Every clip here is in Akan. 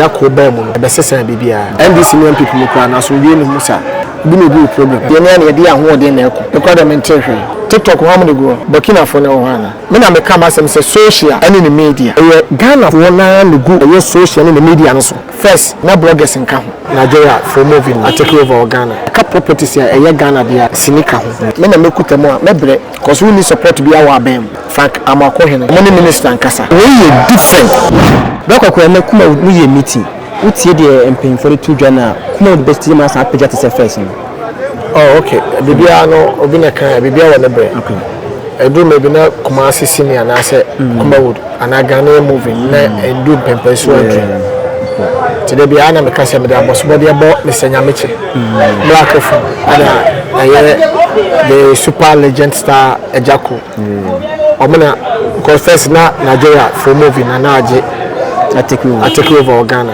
Agya Koo baa mu no, ɛbɛsesaa biribiara. NDC ne NPP mu koraa no, asomdwoeɛ nni mu saa. Obi na obi wɔ problem. Yɛn ara na yɛde yɛn ahoɔden na ɛko. Me koraa deɛ mentee hwee. TikTok hwan mo na egu hɔ? Burkinafoɔ na ɛwɔ hɔ anaa? Me na meka m'asɛm sɛ social ɛne ne media. Ɛyɛ Ghanafoɔ no ara na egu ɛyɛ social ne ne media no so. First na bloggers nka ho. Nigeria foɔ movie no atake over wɔ Ghana. Ɛka properties a ɛyɛ Ghana dea, sini ka ho. Me na mɛkuta mu a, mɛbrɛ. Cause wonni support biara wɔ aban mu. Frank Amoako Hene, mo ne minister nkasa. Wei yɛ different. Bra Kwaku ɛnɛ Kumawood mo yɛ meeting wo tie deɛ mpanyinfoɔ de to dwa no a Kumawood bɛ tumi asan apagya te sɛ first no. Oh ok biribiara no obi na ɛka biribiara wɔ ne berɛ ɛduru mmerɛ bi na Kumasi sini anaasɛ Kumawood anaa Ghanaian movie na ɛndu mpɛmpɛnsoɔ aduru nti da biara na meka sɛ mede abɔsobɔdeɛ bɔ Mister Nyamekye Black fo ɛna ɛyɛ the super legend star Agyako ɔmo na because first na Nigeria fo movie na na agye atake over wɔ Ghana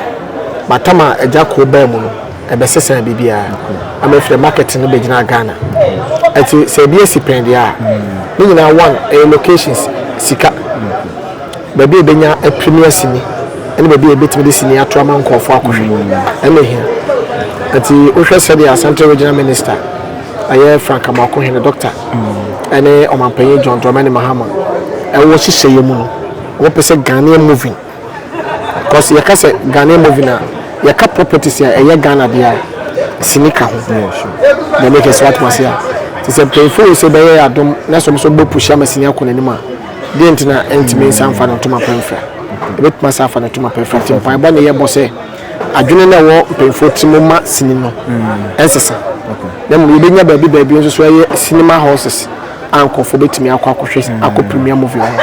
but tam a Agyako baa mu no ɛbɛsesaa biribiara ama afiri market no bɛgyinaa Ghana ɛti sɛ ebi asi pɛn deɛ a ne nyinaa one ɛyɛ locations sika baabi a ɛbɛnya premier sini ɛne baabi a ɛbɛtumi de sini ato ama nkurɔfoɔ akɔhwɛ ɛna ehia ɛti wohwɛ sɛdeɛ Asante Regional Minister ɛyɛ Frank Amoakohene doctor ɛne ɔmanpanyin John Dramani Mahama ɛwɔ hyehyɛeɛ mu no wɔpɛ sɛ Ghanaian movie because yɛka sɛ Ghanaian movie na yɛka properties a ɛyɛ Ghana deɛ a sini ka ho na ɛmɛ kɛse wato ase a te sɛ mpanyinfoɔ wɔ sɛ bɛyɛ adom na sɛ ɔmo nso bɔ push ama sini akɔ n'anim a deɛ nti na ɛntumi nsa nfa ne ntoma pɛnfra ebɛtumi asa afa ne ntoma pɛnfra nti mpaebɔ ne yɛbɔ sɛ adwene na ɛwɔ mpanyinfoɔ ti mu ma sini no ɛnsesa na mmom yɛbɛnya baabi baabi nso so ɛyɛ cinema houses a nkurɔfoɔ bɛtumi akɔ akɔhwɛ akɔ premier movie wɔ hɔ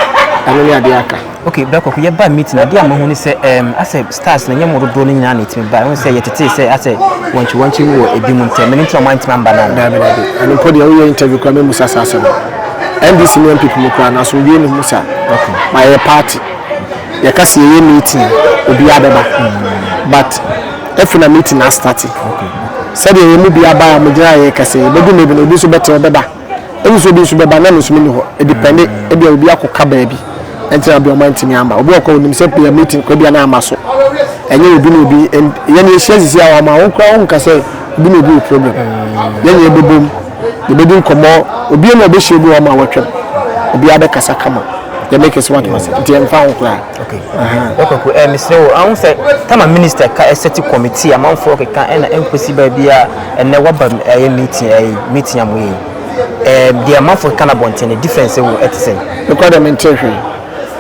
ɛno ne adeɛ aka. Ok Bra Kwaku yɛbaa meeting adeɛ a mahu ne sɛ ɛɛm asɛ stars no nyɛ mo dodoɔ no nyinaa na ɛtumi ba ɛhu sɛ yɛtetee sɛ asɛ wɔnkye wɔnkye wɔ ebi mu ntɛm ɛno nti na ɔmo antumi amba no anaa. Daabi daabi ɛno mpo deɛ woyɛ interview koraa mɛmusa saa asɛm no NDC ne NPP mu koraa no asomdwie nni mu saa ma yɛyɛ party yɛka sɛ yɛyɛ meeting a obiara bɛba but afei na meeting no astarte sɛdeɛ yɛn mu biara baeɛ a wɔgyina ha yɛrekasa yi ɛbɛdu mmerɛ bi no obi nso bɛte ɔbɛba. Ebi nso obi nso bɛba na me nso menni hɔ. Edipɛnde, ebia obi akɔka baabi nti na bia ɔma ntumi amma. Obi wɔ hɔ koraa onim sɛ bia meeting koraa bia na ama so. Ɛnyɛ obi ne obi, yɛn yɛhyia sisi a wama wo koraa wonka sɛ obi ne obi wɔ problem. Yɛn nyinaa yɛbɛbom, yɛbɛdi nkɔmmɔ, obiara ni a ɔbɛhyia obi wɔ hɔ ma watwam. Obiara bɛkasa kama. Deɛ meka si woate ase nti ɛmfa ho koraa. Okay. Kwaku, eh, mesrɛ wo, ahu sɛ tama minister ka ɛsɛte committee amanfoɔ keka ɛna ɛnkɔsi baabi a ɛnɛ waba ɛyɛ meeting ɛyɛ meeting a moyɛ yi. Eh, deɛ amanfoɔ keka no abɔnten no difference wɔ ɛte sɛn? Me koraa deɛ mentee hwee.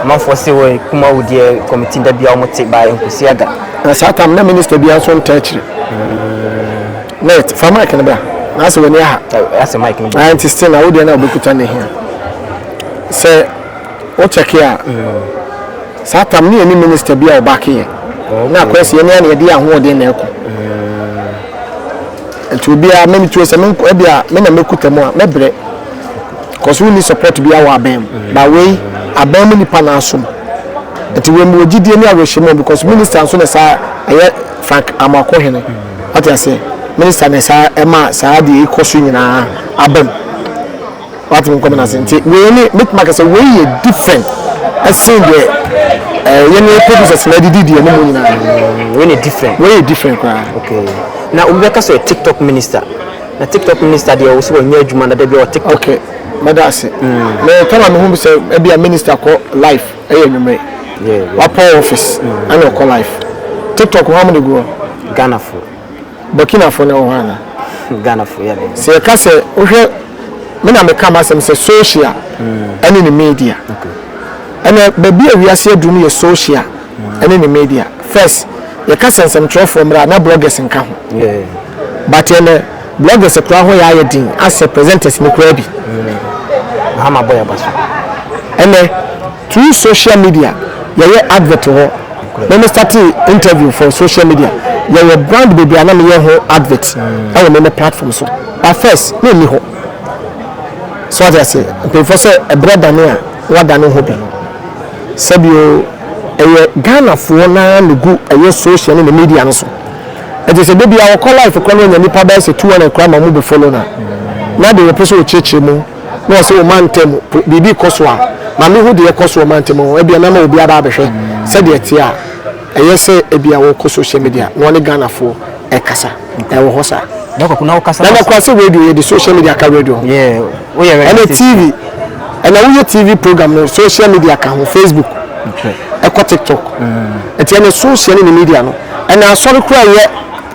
Amanfoɔ se wɔ Kumawu deɛ committee da biara wɔn te baa ɛnkɔsi aga. Na saa tam na minister biara nso ntaa akyire. Net, fa mic no bra. Na asɛ w'ani aha. Asɛ mic no bra. Ah, nti still na wo deɛ na wobɛkuta ne hia. Sɛ wo check a, saa tam ne yɛne minister bi a ɔbaake yɛ. Na akɔyɛ sɛ yɛne a na yɛde yɛn ahoɔden na ɛkɔ. Nti obiara me tuo sɛ me ebi a me na mekuta mu a mɛbrɛ. Cause wonni support biara wɔ aban mu. Ba wei aban mu nipa na asom. Nti wei mewɔ gyidie ne awerɛhyɛmu because minister nso na saa ɛyɛ Frank Amoakohene. Wate aseɛ? Minister na saa ɛma saa deɛ ɛkɔ so nyinaa aba mu. Wate me nkɔmɔ no ase? Nti wei ne mɛtumi aka sɛ wei yɛ different ɛsen deɛ ɛɛ yɛn ne producers na ɛdidi deɛ ne mu nyinaa. Wei ne different. Wei yɛ different koraa. Okay. Na obi bɛka sɛ TikTok minister. Na TikTok minister deɛ ɔwɔ sɛ wɔnyɛ adwuma na da bi ɔwɔ TikTok. Okay. Mɛda ase. Me tama me hu sɛ ebi a minister kɔ live ɛyɛ anwummere. Wapɔn office ɛna ɔkɔ live. TikTok hɔ amu de gu hɔ. Ghana fo. Burkina fo na ɛwɔ hɔ ana? Ghana fo yɛ dɛ. Sɛ yɛka sɛ wohwɛ me na meka m'asɛm sɛ social ɛne ne media. Ɛnɛ baabi a wiase aduru no yɛ social ɛne ne media. First yɛka sɛ nsɛmtwerɛfoɔ mmra na bloggers nka ho. But ɛnɛ bloggers koraa ho yɛ ayɛ den asɛ presenters no koraa bi. Mahama bɔ yaba so. Ɛnɛ through social media yɛyɛ advert wɔ hɔ. Me me startee interview for social media yɛwɔ brand bebree a na meyɛ ho advert ɛwɔ me me platform so but first na ɛnni hɔ. So wate aseɛ? Mpanyinfoɔ sɛ ɛbrɛ dane a na wadane ho bi. Sɛbio ɛyɛ Ghanafoɔ no ara na ɛgu ɛyɛ social ne ne media no so. Ɛnti sɛ da biara wɔkɔ live koraa na wɔnya nnipa bɛyɛ sɛ 200 koraa ma wɔn bɛ follow no a na deɛ wɔpɛ sɛ wɔkyerɛkyerɛ mu na ɔsɛ wo mantam po biribi kɔ so a ma mehu deɛ ɛkɔ so wɔ mantam hɔ ebia mɛma obi aba abɛhwɛ sɛdeɛ ɛteɛ a. Ɛyɛ sɛ ebia wɔkɔ social media na wɔne Ghanafoɔ ɛkasa. Ɛwɔ hɔ saa. Na Kwaku na wokasa. Na na kora sɛ radio, yɛde social media ka radio ho. Yeah, woyɛ ɛna radio. TV, ɛna woyɛ TV program no, social media ka ho, Facebook, ɛkɔ TikTok. Ɛti ɛna social ne ne media no, ɛna asɔre kora yɛ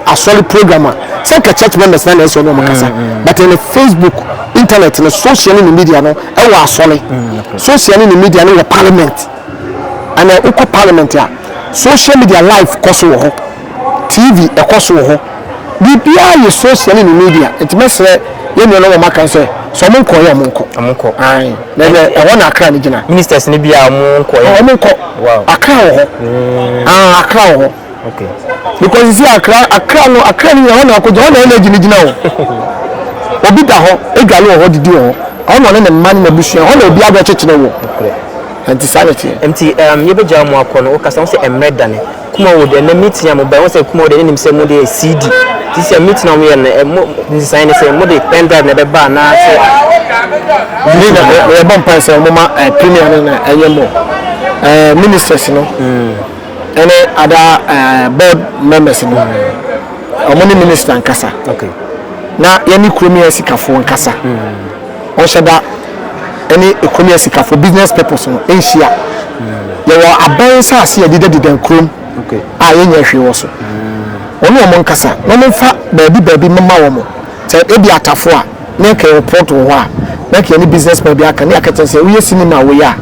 asɔre program a, sɛ nka church members na na ɛsɛ ɔne ɔmo kasa, but ɛna Facebook, internet no, social ne ne media no ɛwɔ asɔre. Social ne ne media no wɔ parliament. Ɛna wokɔ parliament a, social media live kɔ so wɔ hɔ, TV ɛkɔ so wɔ hɔ, biribiara yɛ social ne ne media. Nti mɛsrɛ yɛn nuanom a wɔn aka sɛ ɔmo nkɔ yɛ, ɔmo nkɔ. Ɔmo nkɔ. Ayi na ɛnɛ ɛhɔ na Akra ne gyina. Ministers ni bi a ɔmo nkɔ yɛ. Ɔmo nkɔ. Akra wɔ hɔ. Ah, Akra wɔ hɔ. Because you see, Akra no nyina hɔ na akɔgya hɔ na energy ne gyina hɔ. Obi da hɔ, edwale wɔ hɔ, didi wɔ hɔ, ɔno na ɔne ne mma ne n'abusua hɔ na obi abɛkyekyere wɔ. Nti saa na ɛteɛ. Nti yɛbɛgya mo akɔ no, wokasa wo sɛ mmerɛ dane Kumawood ɛnɛ meeting a mobɛ wo sɛ Kumawood ɛne nim sɛ mode yɛ CD, nti sɛ meeting a moyɛ no mo nsesaeɛ ne sɛ mode pen drive na ɛbɛba anaasɛ? Ne na yɛbɔ mpae sɛ ɔmoma premier no na ɛnyɛ mɔ ministers no ɛne other board members no, ɔmo ne minister nkasa na yɛne kurom yɛ sikafoɔ nkasa. Ɔnhyɛ da ɛne kurom yɛ sikafoɔ, business purpose no nhyia. Yɛwɔ aban nsaase yɛ dedadeda kurom a yɛnyɛ hwee wɔ so. Ɔne ɔmo nkasa na ɔmo mfa baabi baabi mema wɔn sɛ ebi atafo a ne nka yɛwɔ port wɔ hɔ a, na nka yɛne business man bi aka ne aka kyerɛ sɛ woyɛ cinema a woyɛ a,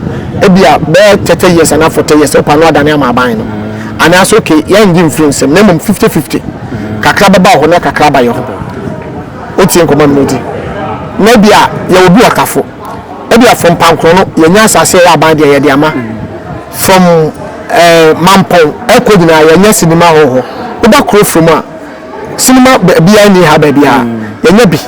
ebi a bɛyɛ 30 years anaa 40 years, wopa no adane ama aban no, anaasɛ okay, yɛngye mfiri nsɛm na mmom 50-50, kakra bɛba wɔ hɔ na kakra ba yɛ hɔ. Wotie nkɔmmɔ no mu di na bi a yɛwɔ bi wɔ tafo, ebi a from Pankoro no yɛnya asase a ɛyɛ aban deɛ yɛde ama, from Mampɔn ɛkɔ nyinaa yɛnya cinema hɔ hɔ. Woba kuro fam a, cinema baabiara ni ha, baabiara yɛnya bi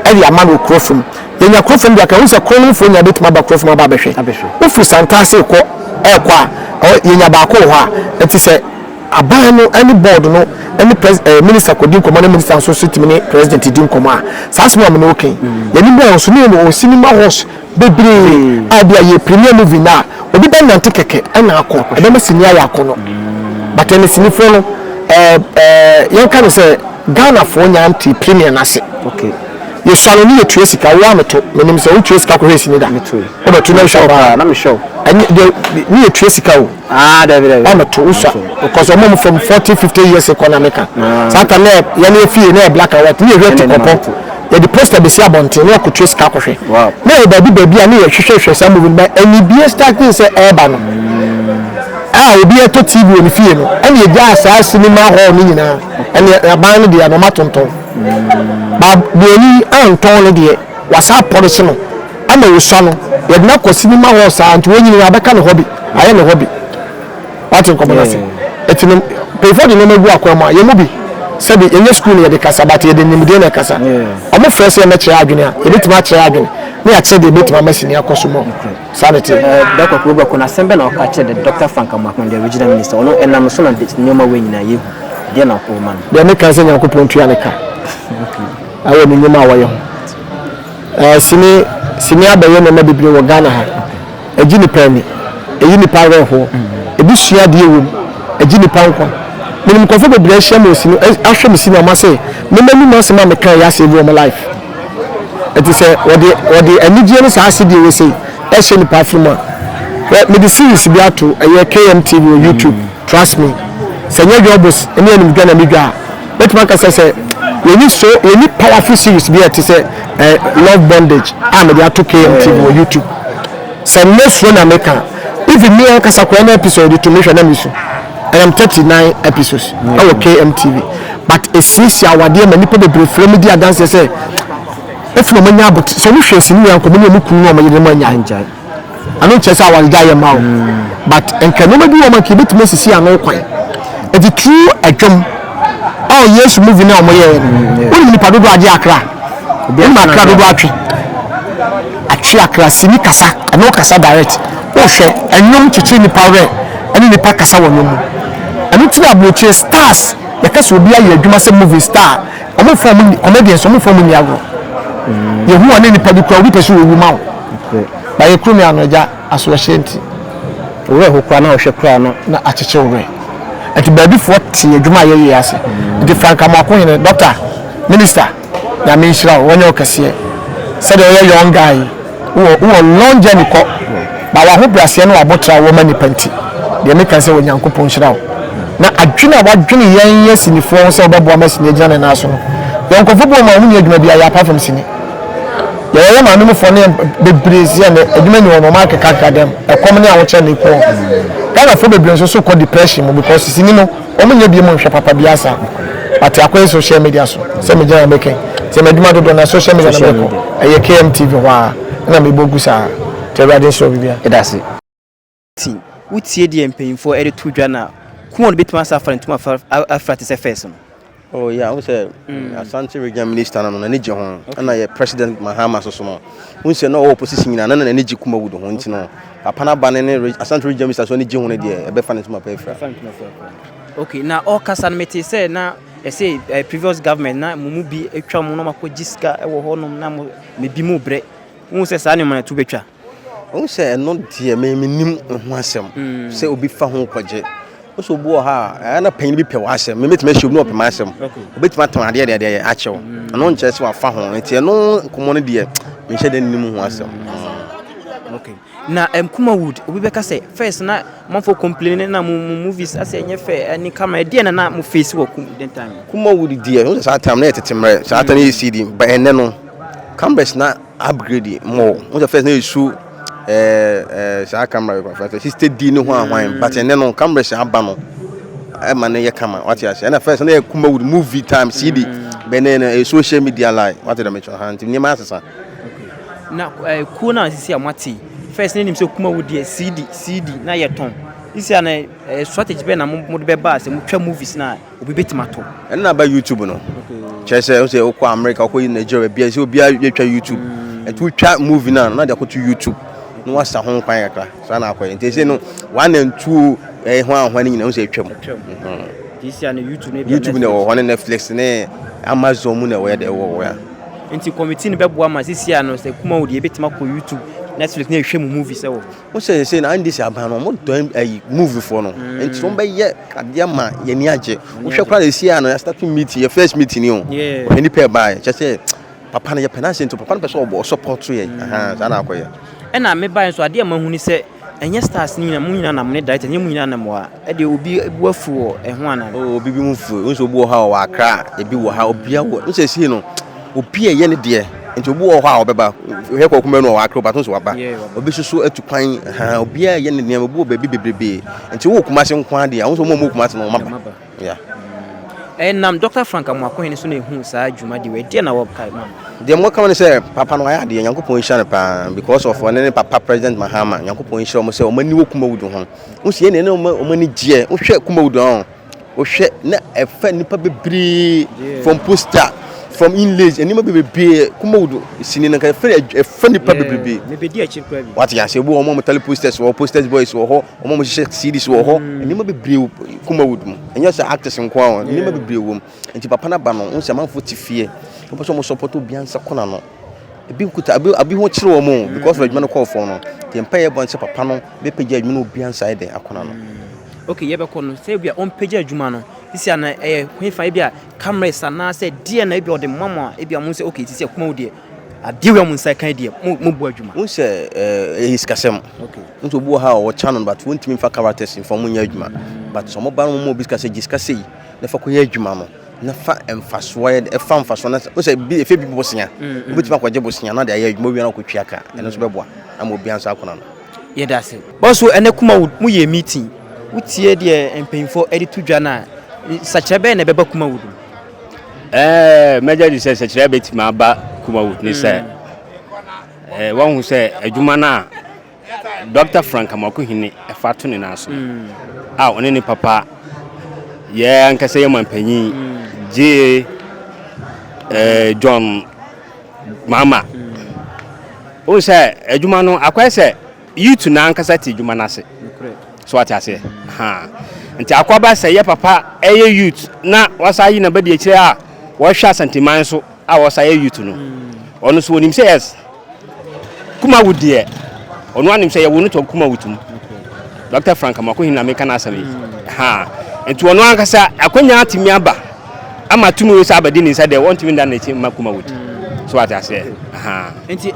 ɛde ama no wɔ kuro fam. Yɛnya kuro fam deɛ aka wohu sɛ kuro no foɔ nyinaa bɛtumi aba kuro fam aba abɛhwɛ. Abɛhwɛ. Wofiri Santase kɔ ɛɛkɔ a, ɛhɔ yɛnya baako wɔ hɔ a. Nti sɛ aban no ɛne board no ɛne pres minister kɔdi nkɔmmɔ ne minister nso so tumi ne president di nkɔmmɔ a, saa asɛm a mene wokan yɛne bɔɔ nso ne wɔ cinema halls bebree a bi a yɛ premier movie na obi bɛ nante kɛkɛ ɛna akɔ, ɛbɛma sini ayɛ akɔ no. But ɛne sinifoɔ no ɛɛ ɛɛ yɛnka no sɛ Ghanafoɔ nya nte premier n'ase. Yɛsua no ne yɛtua sika wo ameto. Menim sɛ wotua sika kɔhwɛ sini da. Metoe. Wobɛto na wohwɛ paa na mehwɛ wo. Ɛnyɛ deɛ ne yɛtua sika o. Ah, dabi dabi. Ɔmɛto wosua because ɔmo mo from 40, 50 years kɔ na meka saa time na yɛne yɛ fie na yɛ black and white ne yɛhwɛ te Ɛne ne kɔkɔ mato. yɛde poster bɛsi abɔnten ne yɛkɔtua sika akɔhwɛ. Na yɛ baabi baabi a ne yɛhwehwɛhwɛ saa movie no ba, ɛni bie starting sɛ ɛɛba no a, obi ɛtɔ TV wɔ ne fie no, ɛne yɛgyaa saa cinema hall no nyinaa. Ɛne aban no deɛ no ɔma tontɔn ba buroni antɔn no deɛ wasa apɔrehye no ama wosua no, yɛde no akɔ cinema hall saa. Nti wɔn nyinaa abɛka ne hobby, ayɛ ne hobby. Wate nkɔmɔ no ase? Ɛti no mpanyinfoɔ de nneɛma gu akwan mu a, yɛn mu bi sɛbi yɛnyɛ sukuu no yɛde kasa, but yɛde nimdeɛ na ɛkasa. Ɔmo frɛ sɛ yɛmɛkyerɛ adwene a, yɛbɛtumi akyerɛ adwene ne yɛakyerɛ deɛ yɛbɛtumi ama sini akɔ so mɔ. Saa ne teɛ. Dɔkɔ kuro bɛkɔ na asɛm bɛ na ɔka kyerɛ the Dr Frank Amoakon, the regional minister? Ɔno ɛnam so na nneɛma wei nyinaa yɛhu deɛ na ɔkɔ ma no. Deɛ meka sɛ Nyankopɔn tua ne ka ɛwɔ ne nnwuma a wɔyɛ ho. Sini abɛyɛ nneɛma bebree wɔ Ghana ha. Ɛgye nipa ani, ɛyi nipa awerɛhoɔ, ebi sua adeɛ wɔ mu, ɛgye nipa nkwa. Menim nkurɔfoɔ bebree ahyia mu wɔ sini ahwɛ me sini a, ɔma sɛ mema num asɛm a meka yɛ asɛ bi wɔn life. Ɛti sɛ wɔde anigyeɛ ne saa asedie wɔ sei ɛhyɛ nipa afiri mu a, mede series bi ato ɛyɛ KMTV wɔ YouTube. Trust me, sɛ nyɛ dwɔbos ne animdwa na medwa a, mɛtumi aka sɛ yɛni so yɛni powerful series bi a ɛte sɛ Love Bondage a mede ato KMTV wɔ YouTube. Sɛ nnɛ suro na meka, even me ankasa koraa na episode to mehwɛ na mesu, and I'm 39 episodes ɛwɔ KMTV, but esiesie awadeɛ ma nipa bebree frɛ me di adanseɛ sɛ efi na ɔmo anya abot sɛ ɔmo hwɛ sini wɔ nkɔmɔ ne ɔmo kunu ne ɔmo yere mo anya. Angyae. Ano nkyerɛ sɛ awaregya yɛ ma o, but nka nneɛma bi wɔ ma nka ebɛtumi asisi ano kwan. Eti true adwam a Yesu movie na ɔmo yɛɛ no, wonim nipa dodoɔ agye Akra, wonim Akra dodoɔ atwe Akra. Sini kasa, ɛno kasa direct. Wohwɛ ɛnwom kyekyere nipa werɛ, ɛne nipa kasa wɔ nwom mu. Ɛno ti na aburokyire stars yɛka sɛ obi ayɛ adwuma sɛ movie star, ɔmo fa ɔmo comedians, ɔmo fa ɔmo ni agorɔ. Yehu ɔne nipa bi kura, obi pɛ sɛ owu ma wo ba yɛ kurom yɛ ano agya asoɔhyɛ nti. Owurɛ ho koraa na ɔhwɛ koraa no. Na akyekye wo werɛ. Nti baabifoɔ te adwuma a yɛyɛ ase. Nti Frank Amoakohene, doctor, minister, Nyame nhyira wo, wɔnyɛ wo kɛseɛ. Sɛdeɛ woyɛ young guy yi, wowɔ wowɔ long journey kɔ, ba w'ahobrɛaseɛ ne w'abotrɛ a wowɔ ma nnipa nti, deɛ meka ne sɛ Onyankopɔn nhyira wo. Na adwene a woadwene yɛn yɛ sinifoɔ ho sɛ wobɛboa ma sini agyina ne nan so no, yɛn nkurɔfoɔ bi wɔ mu a wɔnni adwuma biara yɛ apart from sini. Yɛwɔ yɛn maame mufoɔ ne bebree si ɛnɛ adwuma ni hɔ no wɔn akekakeka dɛm, ɛkɔm ne ahokyerɛ na eku wɔn. Ghanafoɔ bebree nso so kɔ depression mu because sini no wɔn nyɛ bi mu nhwɛ papa biara saa. But akɔyɛ social media so sɛ megyina na meka yi sɛ m'adwuma dodoɔ na social media na mekɔ ɛyɛ KMTV hɔ a na mebɔ gu saa nti Awurade nhyira obi biara. Yɛda ase. Ti, wotie deɛ mpanyinfoɔ de to dwa no a, Kumon bɛtumi asa afa ne ntoma afira te sɛ first no? Oh yeah, wo sɛ Asante regional minister no n'ani gye ho ɛna yɛ president Mahama soso no wo sɛ na ɔwɔ opposition nyinaa na n'ani gye Kumawood ho nti no papa no aba ne ne Asante regional minister so ani gye ho no deɛ ɛbɛfa ne ntoma pa afira. Okay, na ɔkasa no mete sɛ na ɛsɛ eh, previous government na mo mu bi atwa mo na moakɔgye sika wɔ hɔnom na mo mebi mu brɛ. Wohu sɛ saa nneɛma no to bɛtwa. Wohu sɛ ɛno deɛ me menim ho asɛm mm. sɛ obi fa ho kɔgye wosɛ obi wɔ ha a ɛyɛ na panyin bi pɛ w'asɛm me mɛtumi ahyɛ obi na ɔpɛ m'asɛm obɛtumi atɔn adeɛ deɛ deɛ akyɛw mm. ɛno nkyerɛ sɛ wafa ho nti ɛno nkɔmmɔ no deɛ menhyɛ dɛ nnim ho asɛm mm. okay. Na um, Kumawood obi bɛka sɛ first na manfo complain na mo mo movies asɛ ɛnyɛ fɛ ɛne camera ɛdeɛ na na mo face wɔ kum den time. Kumawood deɛ wohu sɛ saa time na yɛ tete mmerɛ saa time yɛ CD ba ɛnɛ no cameras na upgrade more wohu sɛ first na yɛ su ɛɛ ɛɛ saa camera yɛ kwan sɛ 60D ne ho ahwan but ɛnɛ no cameras aba no ɛma no yɛ kama wate ase ɛna first na yɛ Kumawood movie time CD bɛnɛ no ɛyɛ social media line wate dɛm kyerɛ ha nti nneɛma asesa. Na eh, kuo no a sisi a moate yi, first ne nim sɛ kuma wo deɛ CD, CD na yɛtɔn. Sisi a na eh, strategy bɛn na mode bɛba a sɛ motwa movies no a obi bɛtumi atɔ? Ɛno na aba YouTube no. Kyerɛ sɛ wosɛ wokɔ America, wokɔ Nigeria, baabi a sɛ obiara yɛtwa YouTube. Mm. Nti wotwa movie no a na de akɔto YouTube na wasa ho kwan kakra. Saa na akɔyɛ. Nti ɛsɛ no one and two ɛyɛ ho ahoa no nyinaa wosɛ atwam. Mhm. YouTube na ɛwɔ hɔ ne Netflix ne Amazon mu na ɛwɔ yɛ dɛ ɛwɔ hɔ ya. Nti committee no bɛboa ma sisi a no sɛ Kumawu deɛ yɛbɛtumi akɔ YouTube, Netflix na yɛhwɛ mu movies ɛwɔ hɔ. Wo sɛ sɛ na NDC aban no wɔn dɔn ayi movie foɔ no mm. nti wɔn bɛyɛ adeɛ ma yɛn ni agye wohwɛ koraa sisi a no yɛ start meeting yɛ first meeting ni o wɔhwɛ nipa ɛbaa yɛ kyɛ sɛ papa no yɛ pɛ n'ase nti papa no pɛ sɛ ɔbɔ ɔsɔpɔto yɛ mm. saa na akɔyɛ. Ɛna mebaeɛ nso adeɛ a mahu ne sɛ Ɛnyɛ stars no nyinaa, mo nyinaa na mo ne director, ɛnyɛ mo nyinaa na mo a, ɛdeɛ obi bo afu wɔ ɛho anaa? Oh, obi bi ho fu, nso obi wɔ hɔ a ɔwɔ Accra, ebi wɔ ha, obi awɔ, nso esi no, obi a ɛyɛ ne deɛ, nti obi wɔ hɔ a ɔbɛba, hwɛ kɔkɔ mɛnu ɔwɔ Accra, but nso waba, obi soso atu kwan, ha, obi a ɛyɛ ne nneɛma, obi wɔ baabi bebrebe, nti wowɔ Kumasi nko ara deɛ, ahosuo wɔn a wɔwɔ Kumasi no wɔn aba. Yeah. Ɛnam Dɔkta Frank Amoakohene so na ehuu saa dwumadi wei. Deɛ na wɔka ma no? Deɛ mo ka ma no sɛ papa no wayɛ adeɛ Nyankopɔn nhyira no paa because of ɔne ne papa President Mahama Nyankopɔn nhyira wɔn sɛ wɔn ani wɔ Kumawood ho. Wo si yɛn na wɔn ani gyeɛ wohwɛ Kumawood ho wohwɛ na ɛfɛ nipa bebree from poster from inlays nneɛma bebree Kumawood sini no nka ɛfɛ ɛfɛ nipa bebree. Mebedi akyiri koraa bi. Wate ase ebi wɔ wɔn a wɔn tali posters wɔ posters boys wɔ hɔ. Wɔn a wɔhyehyɛ CDs wɔ hɔ, mm. nneɛma bebree wɔ Kumawood mu. Ɛnyɛ sɛ actors nko ara, nneɛma bebree wɔ mu. Nti papa no aba no, wɔn sɛ amanfoɔ te fie. Wɔpɛ sɛ wɔn support obiara nsa kɔ n'ano. Ebi nkuta, ebi abi ho kyerɛ wɔn o, because of adwuma no kɔɔ fam no. Nti mpa yɛ bɔ sɛ papa no bɛpagya adwuma no obiara nsa yɛ dɛn akɔ n'ano. Mm. Okay, yɛbɛkɔ no sɛ ebi a ɔmpagya adwuma no. Sisi ana ɛyɛ hefa ebi a cameras anaasɛ deɛ na ebi a ɔde mama a ebi a mo sɛ okay sisi a Kumawood deɛ adeɛ wei a mo nsa kan deɛ mo mo bɔ adwuma. Wohu sɛ ɛyɛ sikasɛm. Okay. Wohu sɛ obi wɔ ha a ɔwɔ channel but wontumi nfa characters nfa wɔn nyɛ adwuma. But sɛ wɔn ba no wɔn ma obi sika sɛ gye sika sei na fa kɔyɛ adwuma no na fa mfasoɔ yɛ ɛfa mfasoɔ na wohu sɛ bi efe bi bosea. Wobɛtumi akɔgye bosea na de ayɛ adwuma wie na akɔtua ka ɛno nso bɛboa ama obiara nso akɔna no. Yɛda ase. Bɔso ɛnɛ Kumawood mo yɛ meeting wotie deɛ mpanyinfoɔ ɛde to dwa no a nsakyerɛ bɛn na ɛbɛba Kumawood mu? Ɛɛ mɛgye di sɛ sɛkyerɛ bɛtumi aba Kumawood ne sɛ ɛɛ wɔn ho sɛ adwuma no a Dr. Frank Amoakohene ɛfa to ne nan so mm. a ɔne ne papa yɛ ankasa yɛ mampanyin mm. gye ɛɛ John Mahama mm. wɔn sɛ adwuma no akɔyɛ sɛ Youth no ankasa te adwuma no ase. So wate aseɛ? Ha. Nti akɔba sɛ yɛ papa ɛyɛ youth na wasa ayi na bɛdi akyire a wɔhwɛ Asanteman so a wɔsa yɛ youth no. Ɔno so onim sɛ yes. Kumawu deɛ ɔno anim sɛ yɛwo no tɔ Kumawu tum. Dr. Frank Amoakohene na meka n'asɛm yi. Ha. Nti ɔno ankasa akwanya atumi aba ama tumi wei sɛ abɛdi ne nsa deɛ, wɔntumi nda n'akyi mma Kumawood. So wate aseɛ? Ahaa. Nti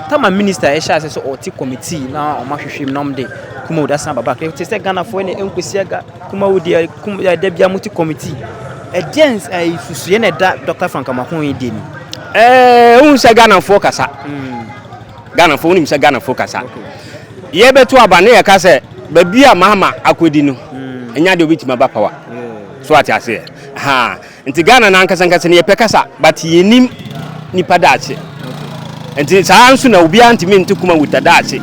tama minister ɛhyɛ ase sɛ ɔte committee na ɔmo ahwehwɛ mu na ɔmo de Kumawood asan aba back. Te sɛ Ghanafoɔ ne nkwesi aga Kumawood deɛ kum ɛda bia mo te committee. Ɛdeɛn susuɛ na ɛda Dr. Frank Amoako yi deɛ ni? Wohu sɛ Ghanafoɔ kasa. Ghanafoɔ, wonim sɛ Ghanafoɔ kasa. Yɛbɛto aba ne yɛka sɛ baabi a Mahama akɔdi no, ɛnya deɛ obɛtumi aba power. So ate aseɛ? Ha, nti Ghana no ankasa nkasa no yɛpɛ kasa, but yɛnim nipa daakye. Nti saa nso na obiara ntumi nte Kumawood daakye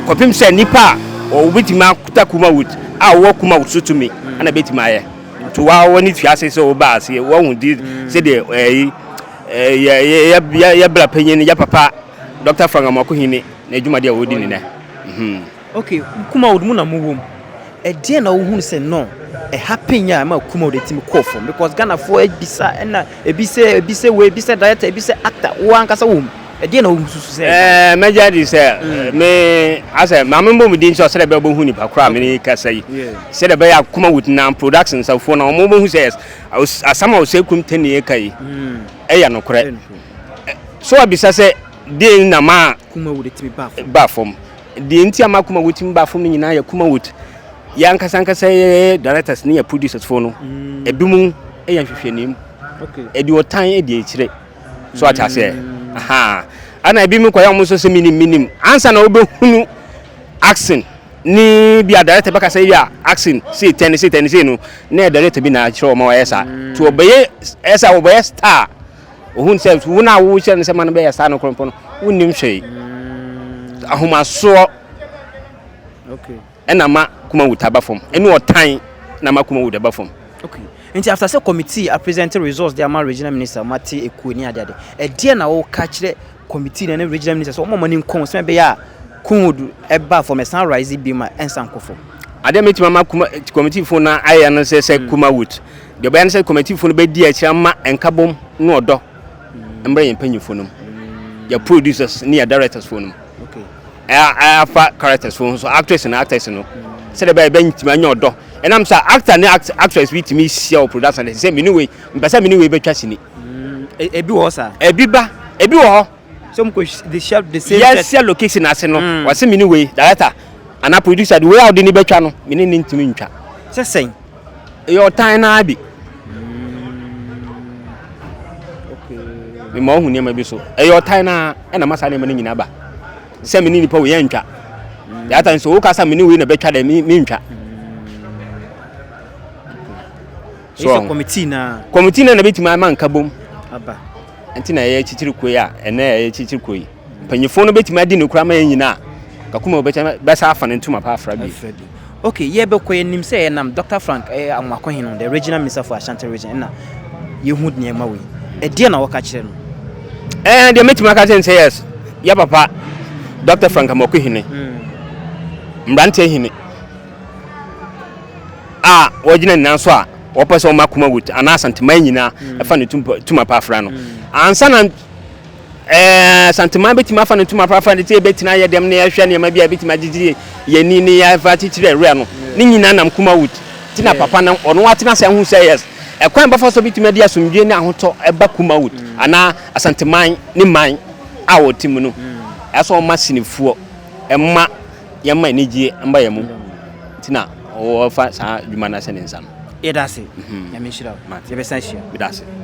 kɔpem sɛ nipa a wɔbɛtumi akuta Kumawood a wɔwɔ Kumawood so tumi ɛna bɛtumi ayɛ. Nti wa wɔne tua ase sɛ wɔba aseɛ wɔhu di sɛdeɛ ɛyi yɛ yɛ yɛ bra panyin, yɛ papa Dr. Frank Amoakohene na adwumadeɛ a wɔdi ne nɛ. Okay, Kumawood mu na mo wɔ mu. Ɛdeɛn na wohunu sɛ no ɛha pɛn a ɛma Kumawood etimi kɔɔ fam? Because Ghanafoɔ ebisa, ɛna ebi sɛ, ebi sɛ wei, ebi sɛ director, ebi sɛ actor, wo ankasa wɔ mu. Ɛdeɛn na wohu susu sɛ? Mɛgya di sɛ me asɛ maame mbɔ mu din sɛ ɔsɛ dɛ bɛbɛhu nipa koraa me ne kasa yi sɛdeɛ bɛyɛ a Kumawood na production nsafoɔ na wɔn bɛhu sɛ asɛm a ɔsɛ kum tɛnie ka yi ɛyɛ nokorɛ. So abisa sɛ deɛ na ma Kumawood etimi ba fam? Ba fam deɛ, nti ama Kumawood timi ba fam no nyinaa yɛ Kumawood yɛ ankasa ankasa yɛ directors ne yɛ producers foɔ no, ebi mu yɛ nhwehwɛnim, ɛde ɔtan ɛdi akyire. So ate aseɛ? Aha, ɛna ebi mu kɔyɛ ɔmo nso sɛ minim minim ansa na wobɛhunu action ne bi a director bɛka sɛ yi a action sei tɛn sei tɛn sei no, na yɛ director bi na akyerɛ ɔmo ɔyɛ saa nti ɔbɛyɛ ɛyɛ sɛ ɔbɛyɛ star. Ohun sɛ wo na wo kyerɛ no sɛ ma no bɛyɛ saa no korɔmpo no, wonnim hwee, ahomasoɔ ɛna ma Kumawood aba fam, ɛne ɔtan na ma Kumawood aba fam. Okay, nti after sɛ committee a present results de ama regional minister, mate ekuo ne adeade, ɛdeɛn na wɔka kyerɛ committee na ne regional minister sɛ wɔn a wɔn ani nkɔn sɛ ɛbɛyɛ a Kumawood ɛba fam, ɛsan rise bi ma ɛnsan kɔ fam? Adeɛ mɛtumi ama kuma committee fo no ayɛ no sɛ Kumawood deɛ ɔbɛyɛ no sɛ committee fo no bɛdi akyire ama nkabom ne ɔdɔ mmerɛ yɛn mpanyinfo no mu, yɛ producers ne yɛ directors fo no mu, afa characters fo nso, actress na actors no, sɛdeɛ ɛbɛyɛ bɛntumi anya ɔdɔ. Ɛnam sɛ actor ne actress bi tumi hyia wɔ production sɛ mene wei mpɛ sɛ mene wei bɛtwa sini. Ebi wɔ hɔ saa? Ebi ba, ebi wɔ hɔ. So mo kò the share the same set? Yɛsia location ase no, wɔse mene wei director anaa producer de wei a wode ne bɛtwa no, mene ne ntumi ntwa. Sɛ sɛn? Ɛyɛ ɔtan naa bi mema ɔhu nneɛma bi so, ɛyɛ ɔtan naa ɛna ma saa nneɛma no nyinaa ba sɛ mene nipa wei yɛntwa. Yɛata nso woka sɛ mene wei na bɛtwa dɛ, mentwa. So sɛ committee na committee na bɛtumi ama nka bom aba. Nti na ɛyɛ kyikyiri kuro yi a ɛnɛ ɛyɛ kyikyiri kuro yi, mpanyinfoɔ no bɛtumi adi ne kura ma yɛn nyinaa kakuma wɔbɛkyɛ bɛsa afa ne ntoma pa afra bi. Okay, yɛbɛkɔ yɛnim sɛ yɛnam Dr. Frank ɛyɛ Amoakohene no, the regional minister for Ashanti Region, ɛna yɛhu nneɛma wei. Ɛdeɛ na wɔka kyerɛ no? Deɛ mɛtumi aka kyerɛ no sɛ yes, yɛ papa Dr. Frank Amoakohene, mmeranteɛ hene a wɔgyina nyinaa so a wɔpɛ sɛ wɔma Kumawood anaa Asanteman nyinaa ɛfa ne tuma pa afra no ansa na Asanteman bɛtumi afa ne tuma pa afra no sɛ yɛbɛtumi ayɛ dɛm ne yɛhwɛ nneɛma bi a yɛbɛtumi agyegye yɛni ne yɛfa kyekyere awura no ne nyinaa nam Kumawood nti na papa no ɔno atena sɛ ho sɛ yes, ɛkwan bɛfa so bɛtumi ade asomdwe ne ahotɔ ɛba Kumawood anaa Asanteman ne man a wɔte mu no, ɛsɛ ɔma sinifoɔ ɛma yɛma anigye mba yɛn mu nti na wɔfa saa dwuma no ahyɛ ne nsa no. Yɛda ase, Nyame nhyira wo, yɛbɛsan hyia. Meda ase.